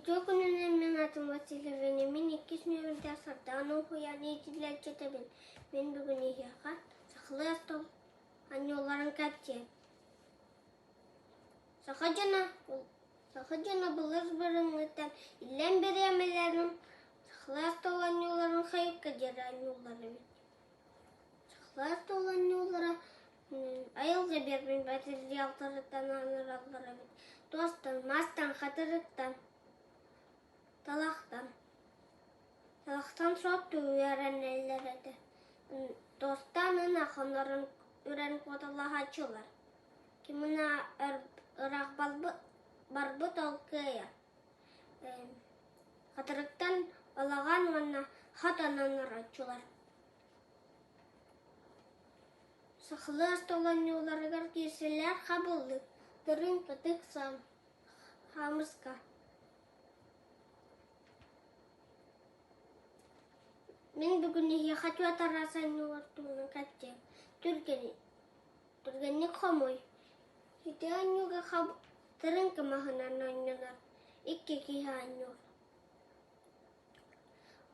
Үтүө күнүнэн мин аатым Васильевна, мин иккис нүөмэрдээх Сардаана уһуйаан иитиллээччитэбин. Мин бүгүн эһиэхэ сахалыы остуол оонньууларын кэпсиэм. Саха дьоно саха дьоно былыр бырыҥҥыттан иллэҥ бириэмэлэрин сахалыы остуол оонньууларын хайыкка диэри оонньууллар эбит. Сахалыы остуол оонньуулара Айылҕа биэрбит матырыйаалтарыттан анараллар эбит: туостан, мастан, хатырыктан, талахтан. Талахтан суоттуу үөрэнэллэр этэ. Туостан ынах онорон үрэн куоталаһааччылар. Ким ыраах барбыт ол кыайар. Хатырыктан балаҕан уонна хатан оҥорооччулар. Сахалыы остолонньууларыгар киирсэллэр хабыллык, тырыҥ, ытык сан, хаамыска. Мин бүгүн эһиэхэ түөрт араас оонньуулар туһунан кэпсиэм. Түргэни, түргэнник хомуй. Ити оонньууга хаб тырыҥка маһынан оонньонор, икки киһи оонньуур.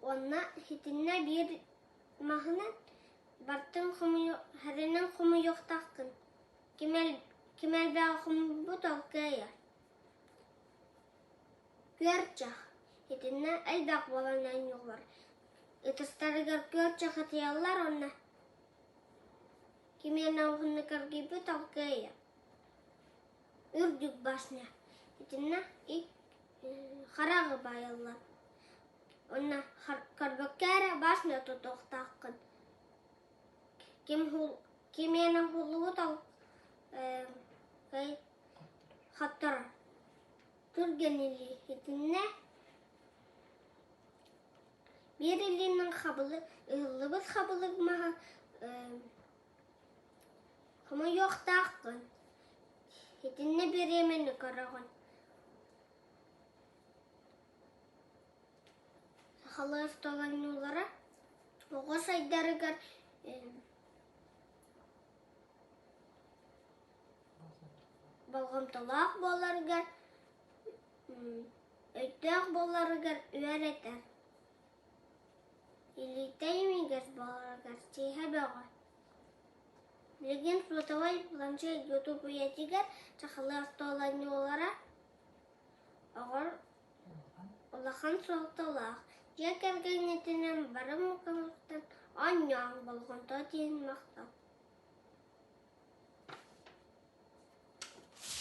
Уонна итиннэ биир маһынан Бартын хомуйу, хомуйуохтааххын, ким ким элбэҕи хомуйбут ол кыайар. Күөрчэх итиннэ элбэх буолан оонньууллар. Ытыстарыгар күөрчэх ытыйаллар уонна кимиэнэ уһуннук эргийбит ол кыайар. Үрдүк башня итиннэ хараҕы баайаллар. Уонна көрбөккө эрэ башня тутуохтааххын. Ким кимиэнэ уһуллубут ол хотторор. Түргэн илии итиннэ биир илиинэн хабылык ыһыллыбыт хабылык маһы хомуйуохтааххын. Итиннэ бириэмэни көрөҕүн. Сахалыы остуол оонньуулара оҕо сайдарыгар болҕомтолоох буоларыгар, өйдөөх буоларыгар үөрэтэр. Илиитэ имигэс буоларыгар сииһэ бөҕө. Билигин сотовай планшет ютуб үйэтигэр сахалыы остуол оонньуулара Оҕор улахан суолталаах, дьиэ кэргэҥҥитинэн бары мукумуттан оонньооҥ, болҕомто диэн махтал.